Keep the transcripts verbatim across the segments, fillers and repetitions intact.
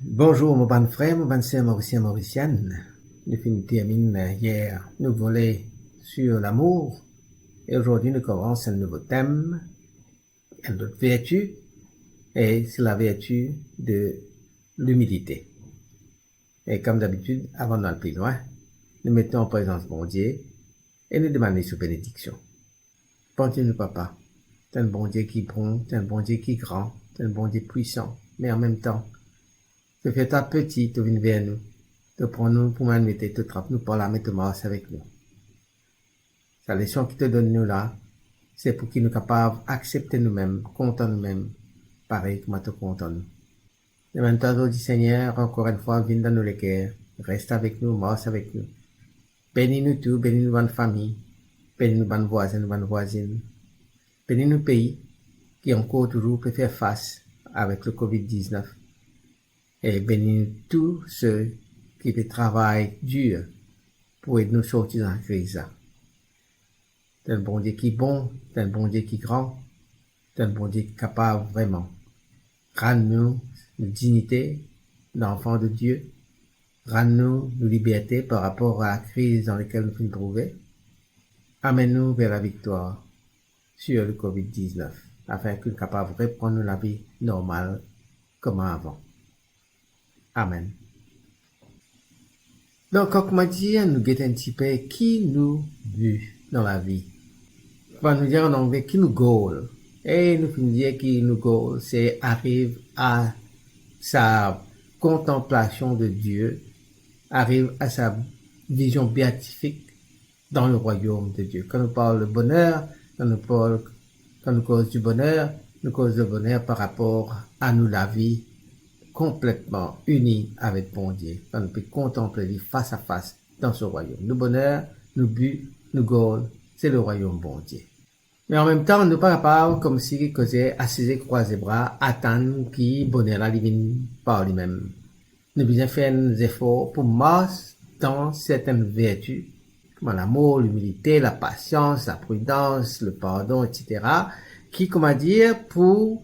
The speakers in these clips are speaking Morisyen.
Bonzour mo bann frer, mo bann ser morisien, morisienn. Nou finn terminn yer nou vole sur lamour e azordi nou koumans enn nouvo tem, enn lot verti, e se laverti de limilite. E kom dabitid, avan nou al pli lwin, nou met nou an prezans Bondie e nou demann li so benediksion. Bondie nou Papa, to enn Bondie ki bon, to enn Bondie ki gran, to enn Bondie pwisan, me anmemtan, to fer twa piti, to vinn ver nou, to pran nou kouma nou ete, to trap nou par lame, to mars avek nou. Sa leson ki to donn nou la, se pou ki nou kapav aksepte noumem, kontan noumem, parey kouma to kontan nou. Demann twa zordi, Segner, ankor enn fwa, vinn dan nou leker, res avek nou, mars avek nou. Beni nou tou, beni nou bann fami, beni nou bann vwazin, nou bann vwazinn. Beni nou pei, ki ankor touzour pe fer fas avek le covid diznef. E beni nou tou se ki pe travay dir pou ed nou sorti dan kriz la. To enn Bondie ki bon, to enn Bondie ki gran, to enn Bondie ki kapav vreman. Rann nou nou dignite danfan de Die, rann nou nou liberte par rapor a la kriz dan lekel nou finn trouve. Amenn nou ver laviktwar sur le covid diznef, afin ki nou kapav reprann nou lavi normal kouma avan. Amen. Donk, kouma dir, nou get enn tipe ki nou bi dan lavi. Kouma nou dir an angle, ki nou goal. E nou finn dir ki nou goal, se ariv a sa kontanplasion de Die, ariv a sa vizion beatifik dan le rwayom de Die. Kan nou parl de boner, kan nou parl, kan nou koz di boner, nou koz de boner par rapor a nou lavi konpletman ini avek Bondie, kan nou pe kontanple li fas a fas dan so rwayom. Nou boner, nou bi, nou goal, se le rwayom Bondie. Me anmemtan, nou pa kapav koumsi koze asize krwaze bra, atann ki boner la li vinn par limem. Nou bizin fer enn zefor pou mars dan sertenn verti, kouma lamour, limilite, lapasians, lapridans, lepardon, etsetera, ki, kouma dir, pou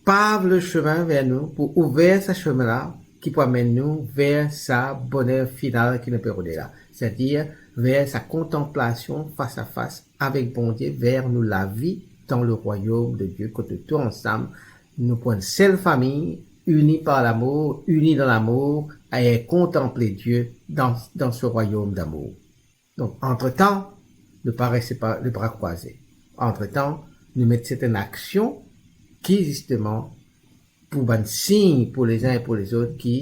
pav le semin ver nou, pou ouver sa semin la, ki pou amenn nou ver sa boner final ki nou pe rode la, setadir ver sa kontanplasion fas a fas avek Bondie, ver nou lavi dan le rwayom de Die, kot nou tou ansam, nou pou enn sel fami, ini par lamour, ini dan lamour, e kontanple Die dan, dan so rwayom damour. Donk, antretan, nou pa res le bra krwaze. Antretan, nou met sertenn aksion ki, zisteman, pou bann sign pou lezin e pou lezot ki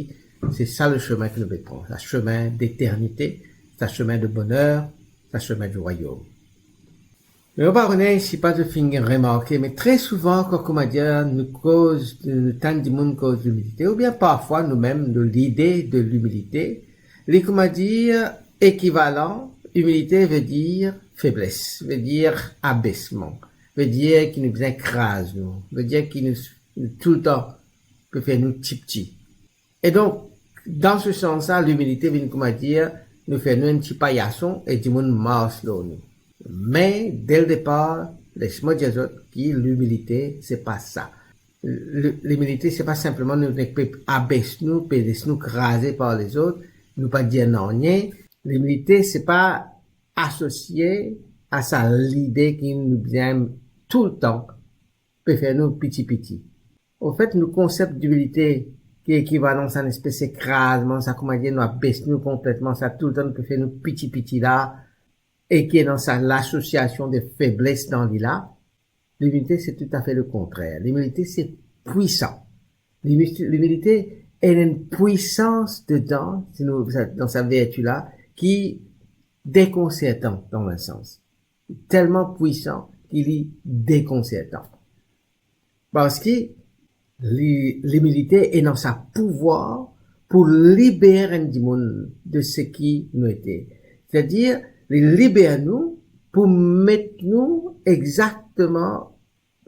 se sa le semin ki nou pe pran, sa semin deternite, sa semin de boner, sa semin di rwayom. Me mo pa kone si pa zot finn remarke, me tre souvan, kan, kouma dir, nou koz, nou tann dimoun koz limilite, oubien parfwa noumem, nou lide de limilite, li, kouma dir, ekivalan, imilite ve dir febles, ve dir abesman, ve dir ki nou bizin kraz nou, ve dir ki nou, nou toultan pe fer nou tipti. E donk, dan se sans la, limilite vinn, kouma dir, nou fer nou enn ti payason e dimoun mars lor nou. Me, de le depar, les mo dir zot ki limilite, se pa sa. Li-, limilite, se pa sinpleman nou nek pe abes nou, pe les nou kraze par lezot, nou pa dir nanye. Limilite, se pa asosie a sa lide ki nou bizin toultan pe fer nou piti piti. Anfet, nou konsep dimilite ki ekivalan sa enn espes ekrazman, sa, kouma dir, nou abes nou konpletman, sa toultan nou pe fer nou piti piti la, e ki ena sa lasosiasion de febles dan li la, limilite, se toutafe le kontrer. Limilite, se pwisan. Limi-, limilite ena enn pwisans dedan, si nou, sa, dan sa verti la, ki dekonsertan dan enn sans. Telman pwisan ki li dekonsertan. Parski li, limilite ena sa pouvwar pou liber enn dimoun de seki nou ete. Setadir, li liber nou pou met nou exakteman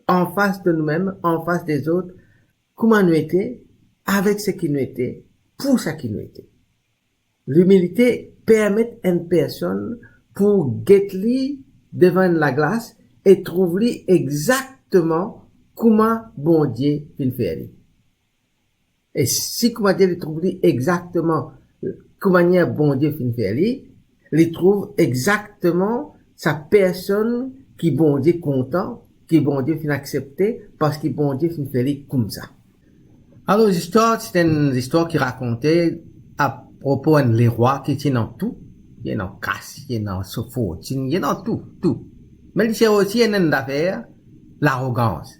anfas de noumem, anfas dezot, kouma nou ete, avek seki nou ete, pou seki nou ete. Limilite permet enn personn pou get li devan enn laglas e trouv li exakteman kouma Bondie finn fer li. E si, kouma dir, li trouv li exakteman kouma manier Bondie finn fer li, li trouv exakteman sa personn ki Bondie kontan, ki Bondie finn aksepte, parski Bondie finn fer li koumsa. Alor, zistwar, se enn zistwar ki rakonte apropo enn lerwa ki ti ena tou, li ena kas, li ena so fortin, li ena tou, tou. Me li ti osi ena enn zafer, larogans,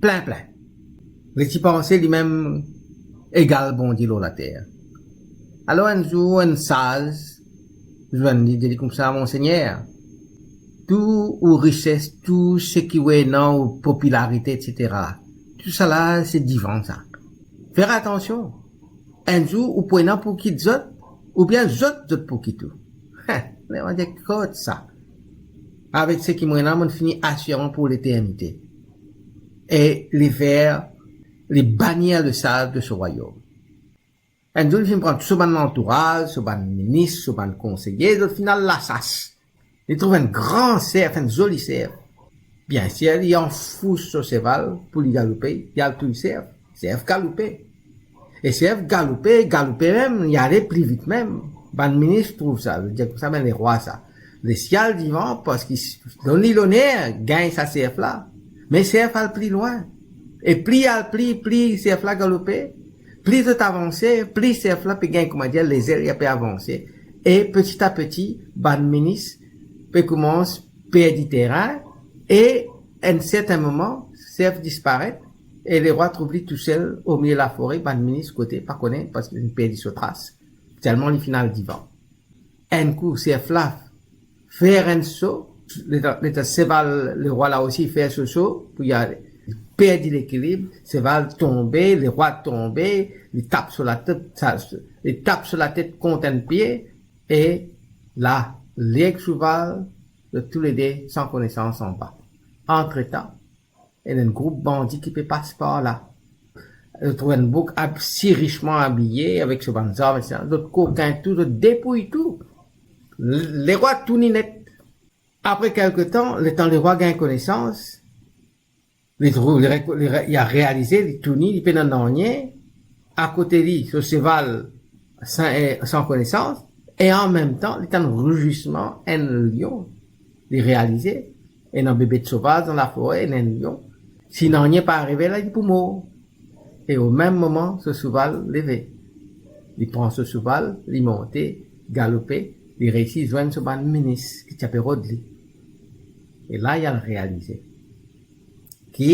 plin, plin. Li ti panse limem egal Bondie lor later. Alor, enn zour, enn saz zwenn li, dir li koumsa, "Monsegner, tou ou rises, tou seki ou ena, ou popilarite, et cetera, tousala se divan sa. Fer atansion. Enn zour, ou pou ena pou kit zot, oubien zot, zot pou kit ou." He, me mo dir, "Kot sa? Avek seki mo ena, mo fini asire mwa pou leternite." E li fer, li banir le saz de so rwayom. Enn zour, li finn pran tou so bann lantouraz, so bann minis, so bann konseye, zot finn al lasas. Li trouv enn gran serf, enn zoli serf. Biensir, li anfous so seval pou li galoupe, li al touy serf. Serf galoupe. E serf galoupe, galoupe mem, li ale pli vit mem. Bann minis trouv sa, zot dir koumsa, "Me lerwa sa, les li al divan, parski donn li loner gagn sa serf la." Me serf al pli lwin. E pli al pli, pli serf la galoupe, pli zot avanse, pli serf la pe gagn, kouma dir, lezel, li pe avanse. E peti a peti, bann minis pe koumans perdi terin, e enn sertin moman, serf disparet, e lerwa trouv li tousel omilie lafore, bann minis kote, pa kone, parski li perdi so tras, telman li finn al divan. Enn kou, serf la fer enn so, letan, letan seval lerwa la osi fer so so pou li ale, li perdi lekilib, seval tonbe, lerwa tonbe, li tap so latet, sa, li tap so latet kont enn pie, e la, li ek seval, zot toulede san konesans anba. Antretan, ena enn group bandi ki pe pas par la. Zot trouv enn boug ab-, si risman abiye, avek so bann zarm, etsetera. Zot kokin tou, zot depouy tou. L-, lerwa touni net. Apre kelke tan, letan lerwa gagn konesans, li trouv, li reko-, li re-, li a realize, li touni, li pena nanye. Akote li, so seval san, eh, san konesans, e anmemtan, li tann ruzisman enn lion. Li realize, ena bebet sovaz dan lafore, ena enn lion. Si nanye pa arive la, li pou mor. E o mem moman, so seval leve. Li pran so seval, li monte, galoupe, li reisi zwenn so bann minis ki ti ape rod li. E la, li al realize ki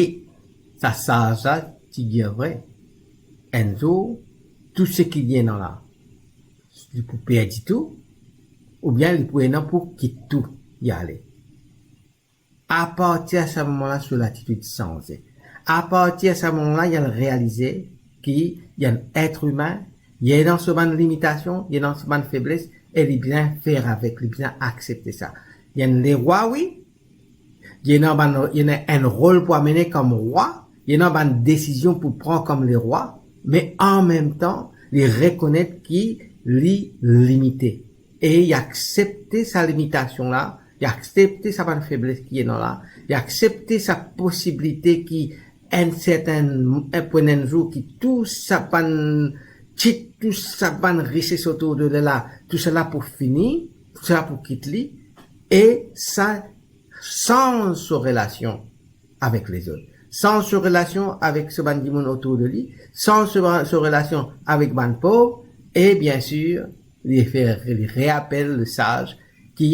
sa saz la ti dir vre. Enn zour, tou seki li ena la, li pou perdi tou, oubien li pou ena pou kit tou, li ale. Apartir sa moman la, so latitid sanze. Apartir sa moman la, li al realize ki li enn et imin, li ena so bann limitasion, li ena so bann febles, e li bizin fer avek, li bizin aksepte sa. Li enn lerwa, wi, li ena bann, li ena enn rol pou amene kom rwa, li ena bann desizion pou pran kom lerwa, me anmemtan, li rekonet ki li limite. E li aksepte sa limitasion la, li aksepte sa bann febles ki ena la, li aksepte sa posibilite ki enn sertin, enn, pou enn zour ki tou sa bann tit, tou sa bann rises otour de li la, tousala pou fini, tousala pou kit li, e sa sanz so relasion avek lezot, sanz so relasion avek so bann dimoun otour de li, sanz so, so relasion avek bann pov, e biensir, li fer, li reapel le saz ki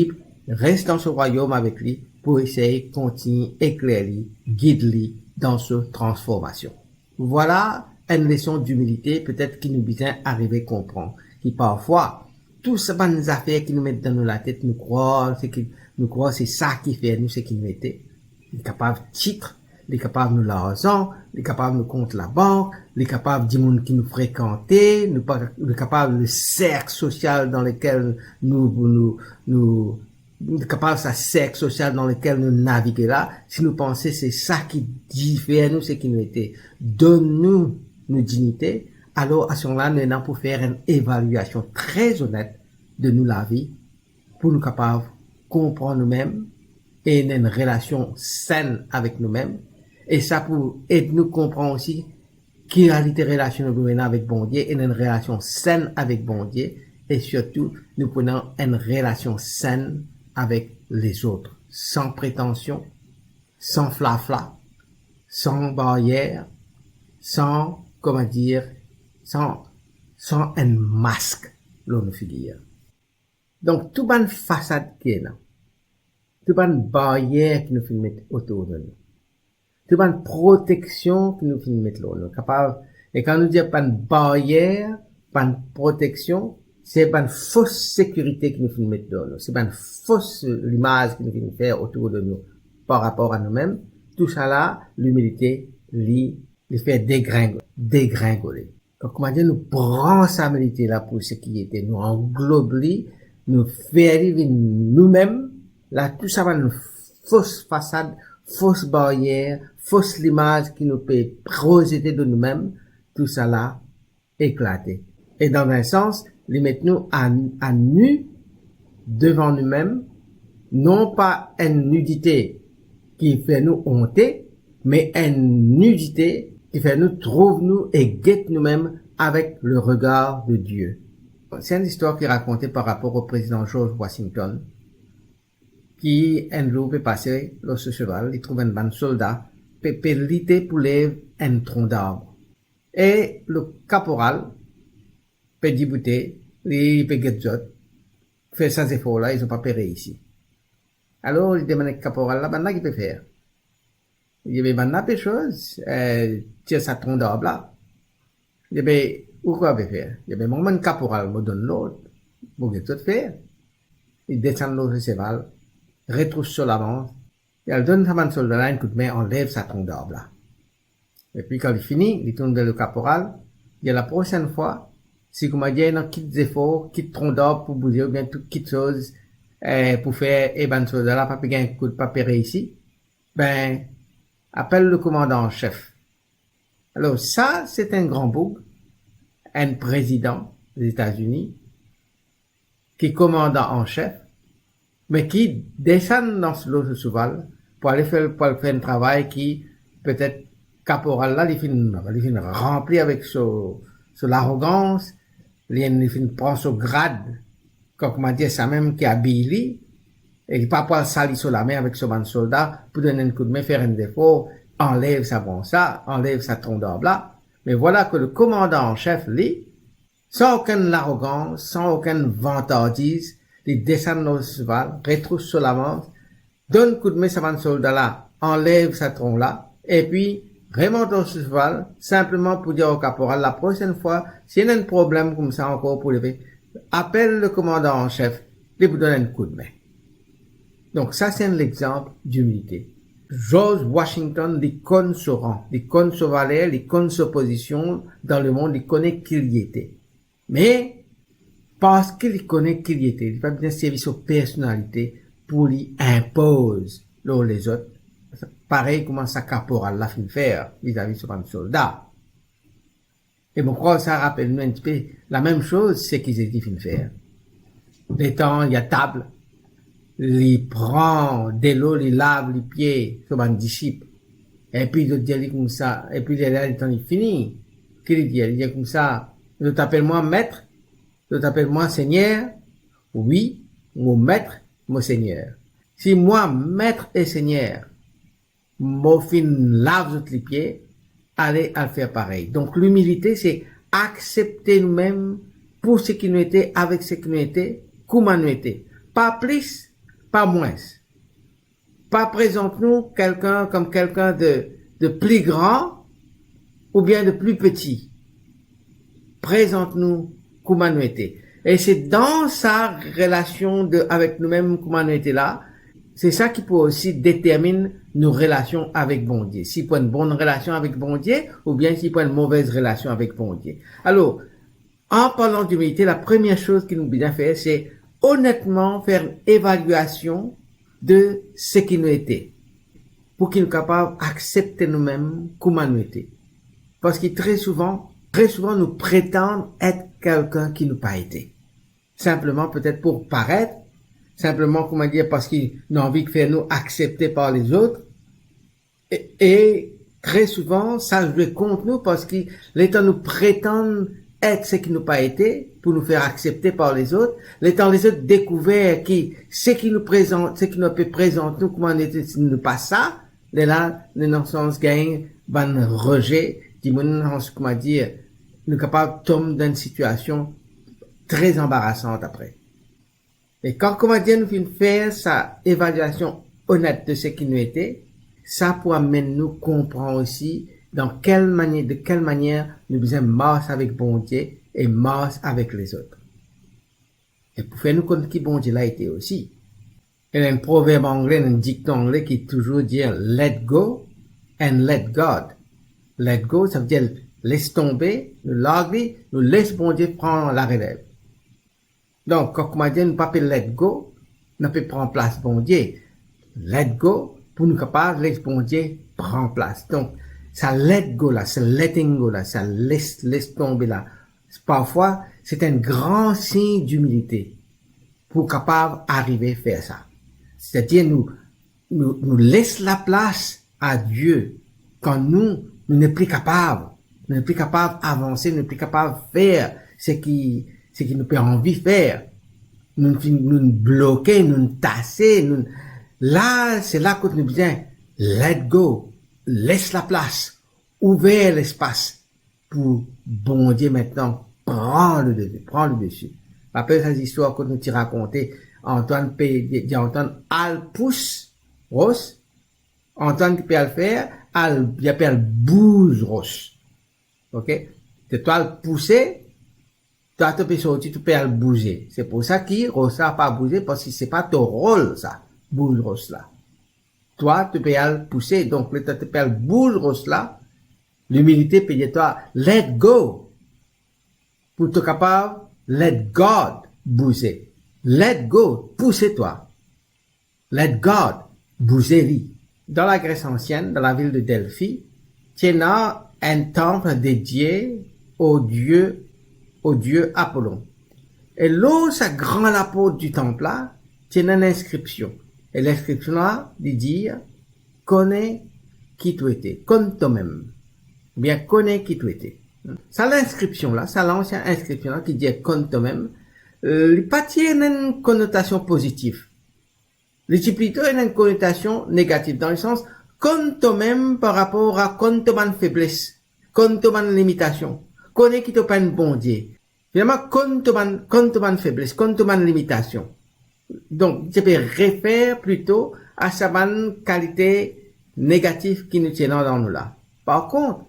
res dan so rwayom avek li pou esey kontign ekler li, gid li dan so transformasion. Vwala enn leson dimilite, petet ki nou bizin arive konpran ki parfwa, tou sa bann zafer ki nou met dan nou latet, nou krwar, seki nou krwar se sa ki fer nou seki nou ete. Li kapav tit, li kapav nou larzan, li kapav nou kont labank, li kapav dimoun ki nou frekante, nou pa, li kapav le serk sosial dan lekel nou, nou, nou, li kapav sa serk sosial dan lekel nou navige la. Si nou panse se sa ki diferan nou seki nou ete, donn nou nou dignite, alor, a se moman la, nou ena pou fer enn evaliasion tre onet de nou lavi, pou nou kapav konpran noumem e ena enn relasion senn avek noumem, e sa pou ed nou konpran osi ki kalite relasion nou pou ena avek Bondie, ena enn relasion senn avek Bondie, e sirtou nou pou ena enn relasion senn avek lezot, san pretansion, san flafla, san baryer, san, kouma dir, san, san enn mask lor nou figir. Donk, tou bann fasad ki ena, tou bann baryer ki nou finn met otour de nou, tou bann proteksion ki nou finn met lor nou, kapav, e kan nou dir bann baryer, bann proteksion, se bann fos sekirite ki nou finn met lor nou, se bann fos limaz ki nou finn fer otour de nou par rapor a noumem. Tousala, limilite, li, li fer degring-, degringole. Kan, kouma dir, nou pran sa milite la pou seki li ete, nou anglob li, nou fer li vinn noumem, la tou sa bann fos fasad, fos baryer, fos limaz ki nou pe prozete de noumem, tousala eklate. E dan enn sans, li met nou a, a ni devan noumem, non pa enn nidite ki fer nou onte, me enn nidite ki fer nou trouv nou e get noumem avek le regar de Die. Se enn listwar ki rakonte par rapor o prezidan George Washington, ki enn zour pe pase lor so seval, li trouv enn bann solda pe, pe lite pou lev enn tron darb. E le kaporal pe diboute, li pe get zot, fer sa zefor la, e zot pa pe reisi. Alor, li demann kaporal la, "Bann la ki pe fer?" Li dir, "Be, bann la pe soz, eh, tir sa tron darb la." Li dir, "Be, ou ki pe fer?" Li dir, "Be, mwa, mo enn kaporal, mo donn lord, mo get zot fer." Li desann lor so seval, retrouv so lamans, li al donn sa bann solda la enn koudme anlev sa tron darb la. Epi kan li fini, li tourn ver le kaporal, li dir, "Laprosenn fwa, si kouma dir ena kit zefor, kit tron darb pou bouze oubien tou kit soz, eh, pou fer, e bann solda la pa pe gagn kout, pa pe reisi, be, apel le komandan an sef." Alor, sa, se enn gran boug, enn prezidan Zetazini, ki komandan an sef, me ki desann dan, lor so seval pou ale fer, pou al fer enn travay ki petet kaporal la, li finn, li finn ranpli avek so, so larogans, li, li finn pran so grad, kan, kouma dir, samem ki abiy li, e li pa pou al sali so lame avek so bann solda pou donn enn koudme, fer enn zefor, anlev sa bransa, anlev sa tron darb la. Me vwala ke le komandan an sef, li, san okenn larogans, san okenn vantardiz, li desann lor so seval, retrouv so lamans, donn koudme sa bann solda la, anlev sa tron la, epi remont lor so seval, sinpleman pou dir o kaporal, "Laprosenn fwa, si ena enn problem koumsa ankor pou leve, apel le komandan an sef, li pou donn enn koudme." Donk, sa se enn lexanp dimilite. George Washington, li konn so ran, li konn so valer, li konn so pozision dan lemond, li kone ki li ete. Me, parski li kone ki li ete, li pa bizin servi so personalite pou li inpoz lor lezot, parey kouma sa kaporal la finn fer vizavi so bann solda. E mo krwar sa rapel nou enn tipe lamem soz seki Zezi finn fer. Letan li atab, li pran delo, li lav lipie so bann disip. Epi zot dir li koumsa, epi lerla letan li fini, ki li dir? Li dir koumsa, "Zot apel mwa met, zot apel mwa segner?" "Wi, mo met, mo segner." Si mwa, met e segner, mo finn lav zot lipie, ale al fer parey. Donk, limilite, se aksepte noumem pou seki nou ete, avek seki nou ete, kouma nou ete. Pa plis, pa mwins. Pa prezant nou kelkin kom kelkin de, de pli gran oubien de pli peti. Prezant nou kouma nou ete. E se dan sa relasion de, avek noumem, kouma nou ete la, se sa ki pou osi determinn nou relasion avek Bondie. Si pou enn bonn relasion avek Bondie, oubien si pou enn movez relasion avek Bondie. Alor, an parlan dimilite, la premie soz ki nou bizin fer, se onetman fer enn evaliasion de seki nou ete, pou ki nou kapav aksepte noumem kouma nou ete. Parski tre souvan, tre souvan nou pretann et kelkin ki nou pa ete. Sinpleman petet pou paret, sinpleman, kouma dir, parski nou anvi fer nou aksepte par lezot, e, e Tre souvan, sa zwe kont nou, parski letan nou pretann et seki nou pa ete, pou nou fer aksepte par lezot, letan lezot dekouver ki seki nou prezant, seki nou pe prezant nou kouma nou ete, nou pa sa, lerla nou ena sans gagn bann reze, dimoun, kouma dir, nou kapav tom dan enn sitiasion tre anbarasan apre. E kan, kouma dir, nou finn fer sa evaliasion onet de seki nou ete, sa pou amenn nou konpran osi dan kel manier, de kel manier nou bizin mars avek Bondie e mars avek lezot. E pou fer nou konn ki Bondie la ete osi. Ena enn proverb angle, enn dikton angle ki touzour dir, "Let go and let God." Let go, savedir les tonbe, nou larg li, nou les Bondie pran larelev. Donk, kan, kouma dir, nou pa pe let go, nou pe pran plas Bondie. Let go pou nou kapav les Bondie pran plas. Donk, sa let go la, sa letting go la, sa les, les tonbe la, parfwa, se enn gran sign dimilite pou kapav arive fer sa. Setadir nou, nou, nou les laplas a Die kan nou, nou nepli kapav, nou nepli kapav avanse, nou nepli kapav fer seki, seki nou pe anvi fer. Nou finn, nou bloke, nou tase, nou, la, se la kot nou bizin let go, les laplas, ouver lespas pou Bondie aster pran le desi, pran le desi. Rapel sa zistwar kot nou ti rakonte, Antoine pe, dir Antoine al pous ros, Antoine ki pe al fer, al, li pe al bouz ros. Ok? Se twa al pouse, twa to pe sorti, to pe al bouze. Se pou sa ki ros la pa bouze, parski se pa to rol sa, bouz ros la. Twa to pe al pouse, donk letan to pe al bouz ros la, limilite pe dir twa, let go, pou to kapav let God bouze. Let go, pouse twa. Let God bouze li. Dan Lagres ansienn, dan lavil de Delfi, ti ena enn tanp dedie o die, o die Apollon. E lor sa gran laport di tanp la, ti ena enn inskripsion. E linskripsion la, li dir, "Kone ki to ete, konn tomem." Oubien, "Kone ki to ete." Sa linskripsion la, sa lansien inskripsion la ki dir, "Konn tomem," li pa ti ena enn konotasion pozitif. Li ti plito ena enn konotasion negatif, dan lesans, konn tomem par rapor a konn to bann febles, konn to bann limitasion, kone ki to pa enn Bondie. Finalman, konn to bann, konn to bann febles, konn to bann limitasion. Donk, ti pe refer plito a sa bann kalite negatif ki nou ti ena dan nou la. Par kont,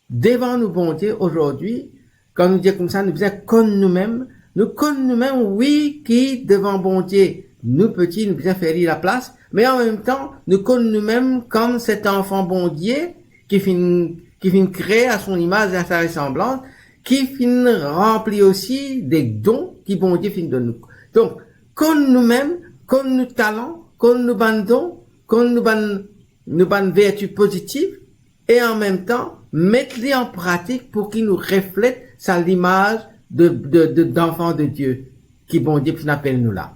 devan nou Bondie azordi, kan nou dir koumsa, nou bizin konn noumem, nou konn noumem, wi, ki devan Bondie, nou peti, nou bizin fer li laplas, me anmemtan, nou konn noumem kom set zanfan Bondie ki finn, ki finn kree a son imaz e a sa resanblans, ki finn ranpli osi de don ki Bondie finn donn nou. Donk, konn noumem, konn nou talan, konn nou bann don, konn nou bann, nou bann verti pozitif, e anmemtan, met li an pratik pou ki nou reflet sa limaz de, de, de, danfan de Die ki Bondie finn apel nou la.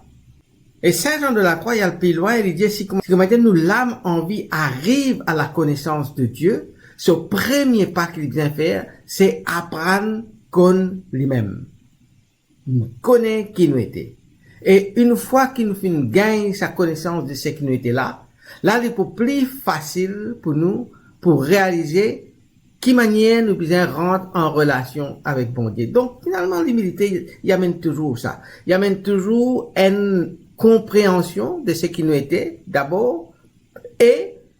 E Sin Zan de Lakrwa, li al pli lwin, li dir, si kouma, si kouma nou lam anvi ariv a lakonesans de Die, so premie pa ki li bizin fer, se aprann konn limem. Nou kone ki nou ete. E enn fwa ki nou finn gagn sa konesans de seki nou ete la, la li pou pli fasil pou nou pou realize ki manier nou bizin rant an relasion avek Bondie. Donk, finalman, limilite, li amenn touzour sa. Li amenn touzour enn konpreansion de seki nou ete, dabor, e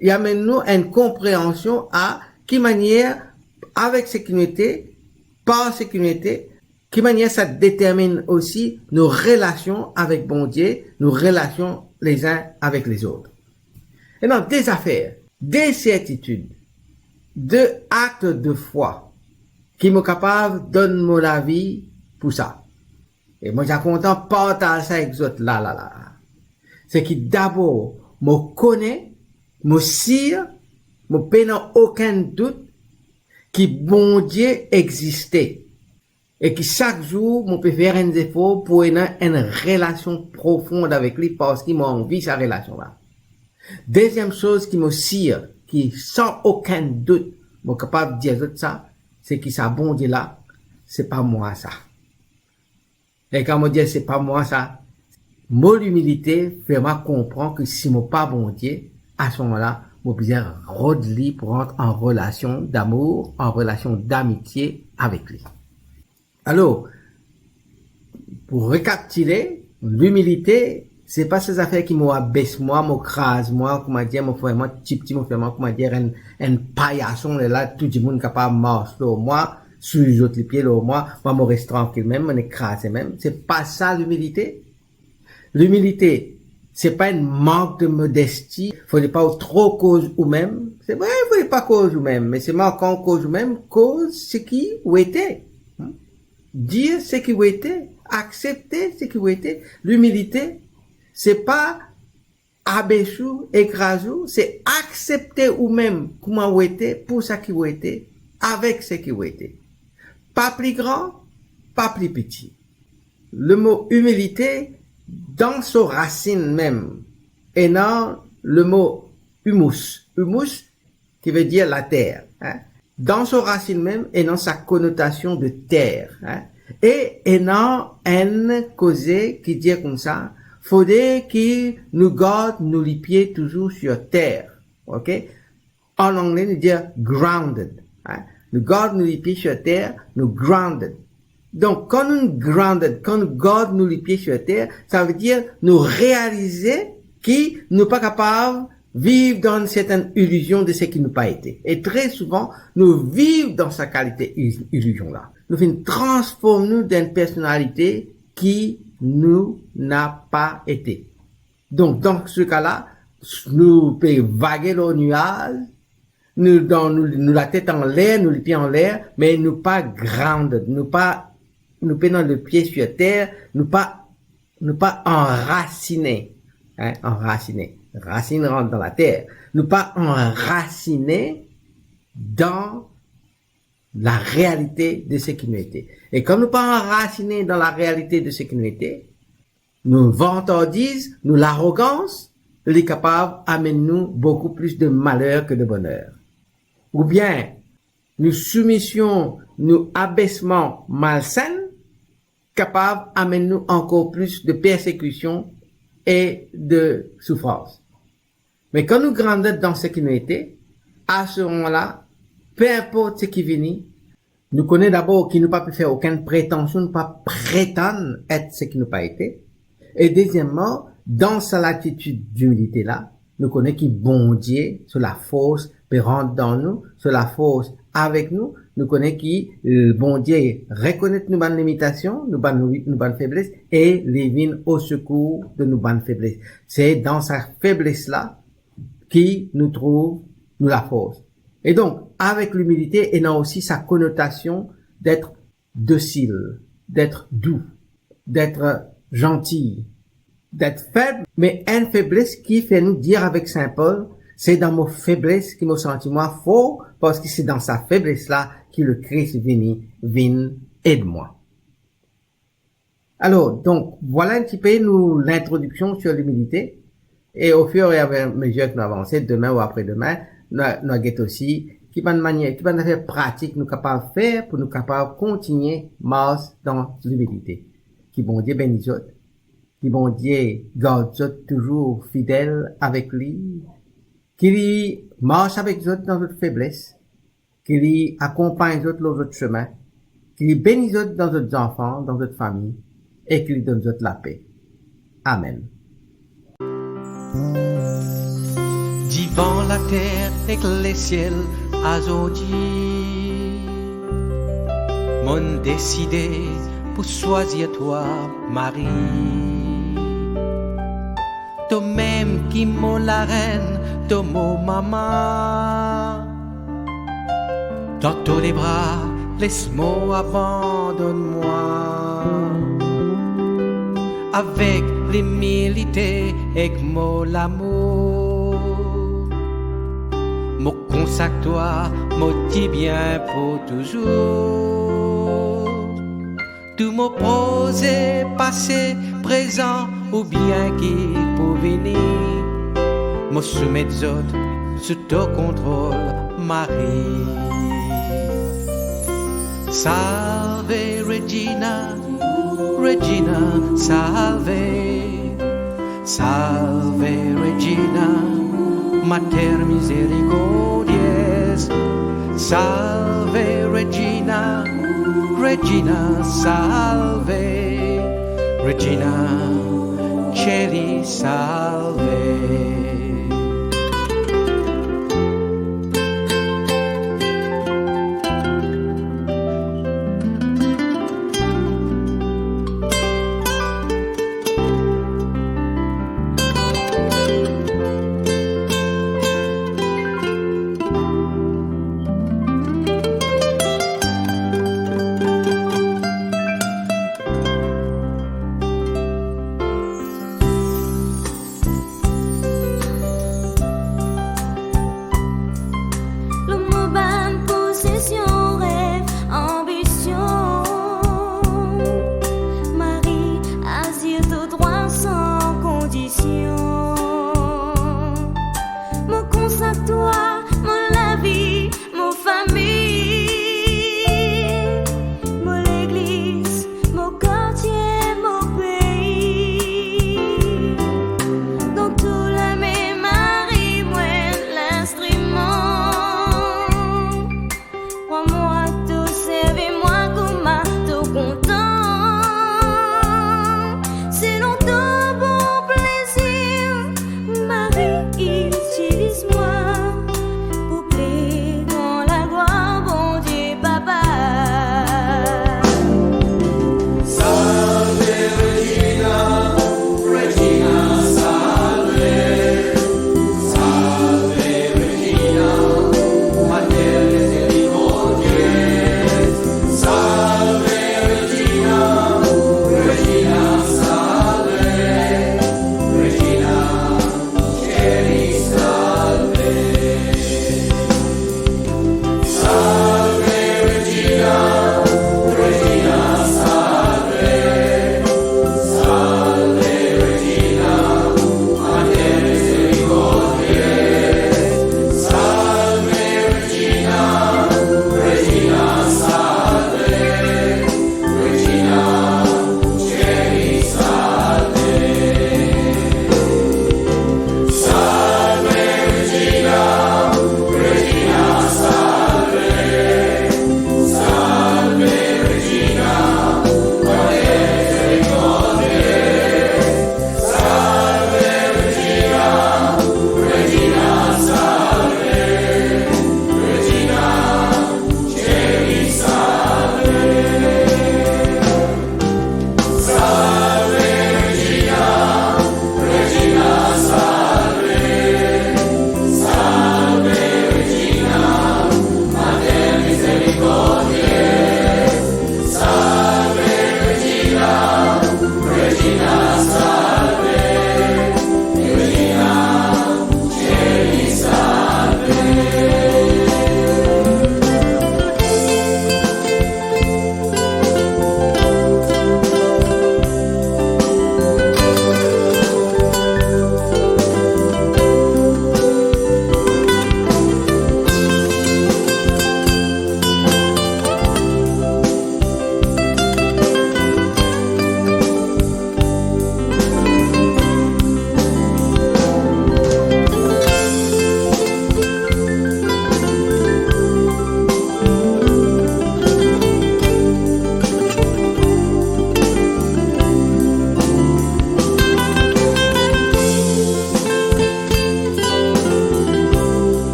li amenn nou enn konpreansion a ki manier, avek seki nou ete, par seki nou ete, ki manier sa determinn osi nou relasion avek Bondie, nou relasion lezin avek lezot. Ena de zafer, de sertitid, de akt de fwa ki mo kapav donn mo lavi pou sa. E mo ti a kontan partaz sa ek zot la, la, la. Se ki dabor, mo kone, mo sir, mo pena okenn dout ki Bondie existe. E ki sak zour mo pe fer enn zefor pou ena enn relasion profond avek li, parski mo anvi sa relasion la. Deziem soz ki mo sir, ki san okenn dout, mo kapav dir zot sa, se ki sa Bondie la, se pa mwa sa. E kan mo dir se pa mwa sa, mo limilite fer mwa konpran ki si mo pa Bondie, a se moman la, mo bizin rod li pou rant an relasion damour, an relasion damitie avek li. Alor, pou rekapitile, limilite, se pa se zafer ki mo abes mwa, mo kraz mwa, kouma dir, mo fer mwa tipti, mo fer mwa, kouma dir, enn, enn payason, lerla tou dimoun kapav mars lor mwa, souy zot lipie lor mwa, mwa mo res trankil mem, mo nek kraze mem. Se pa sa limilite. Limilite, se pa enn mank de modesti, fode pa ou tro koz ou mem. Se vre, fode pa koz ou mem, me selman kan ou koz ou mem, koz seki ou ete. Hmm? Dir seki ou ete, aksepte seki ou ete. Limilite, se pa abes ou, ekraz ou, se aksepte ou mem kouma ou ete, pou seki ou ete, avek seki ou ete. Pa pli gran, pa pli piti. Lemo imilite dan so rasinn mem, ena lemo humus. Humus, ki ve dir later, hein. Dan so rasinn mem, ena sa konotasion de ter, hein. E ena enn koze ki dir koumsa, fode ki nou gard nou lipie touzour sir ter, ok? An angle, nou dir grounded, hein. Nou gard nou lipie sir ter, nou grounded. Donk, kan nou grounded, kan nou gard nou lipie sir ter, sa ve dir nou realize ki nou pa kapav viv dan enn sertenn ilizion de seki nou pa ete. E tre souvan, nou viv dan sa kalite il-, ilizion la. Nou finn transform nou dan enn personalite ki nou napa ete. Donk, dan se ka la, nou pe vage lor niaz, nou dan, nou, nou latet anler, nou lipie anler, me nou pa grounded, nou pa, nou pena lepie sir ter, nou pa, nou pa anrasine, hein, anrasine. Rasinn rant dan later. Nou pa anrasine dan larealite de seki nou ete. E kan nou pa anrasine dan larealite de seki nou ete, nou vantardiz, nou larogans, li kapav amenn nou boukou plis de maler ke de boner. Oubien, nou soumision, nou abesman malsenn kapav amenn nou ankor plis de persekision e de soufrans. Me kan nou grounded dan seki nou ete, a se moman la, pe inport seki vini, nou kone dabor ki nou pa pe fer okenn pretansion, nou pa pretann et seki nou pa ete. E dezieman, dan sa latitid dimilite la, nou kone ki Bondie, so lafors, pe rant dan nou, so lafors avek nou, nou kone ki, eh, Bondie rekonet nou bann limitasion, nou bann, nou bann febles, e li vinn o sekour de nou bann febles. Se dan sa febles la ki nou trouv nou lafors. E donk, avek limilite, ena osi sa konotasion d'être docile, d'être doux, d'être gentil, d'être faible, me enn febles ki fer nou dir avek Sin Pol, se dan mo febles ki mo santi mwa for, parski se dan sa febles la ki Lekris vini, vinn ed mwa. Alor, donk, vwala enn tipe nou lintrodiksion sir limilite, e ofir e amezir ki nou avanse, demin ou apre demin, nou, nou a get osi ki bann manier, ki bann zafer pratik nou kapav fer pou nou kapav kontigne mars dan limilite. Ki Bondie beni zot, ki Bondie gard zot touzour fidel avek li, ki li mars avek zot dan zot febles, ki li akonpagn zot lor zot semin, ki li beni zot dan zot zanfan, dan zot fami, e ki li donn zot lape. Amen. Divan later ek lesiel azordi, mo'nn deside pou swazir twa, Marie. Tomem ki mo larenn, to mo mama. Dan to lebra, les mo abandonn mwa. Avek limilite ek mo lamour, mo konsak twa mo dibien pou touzour. Tou mo proze pase, prezan oubien ki pou vini, mo soumet zot Sou to kontrol, Marie. Salve Regina, Regina, salve. Salve Regina, Mater misericordiae. Salve Regina, Regina, salve. Regina caeli, salve.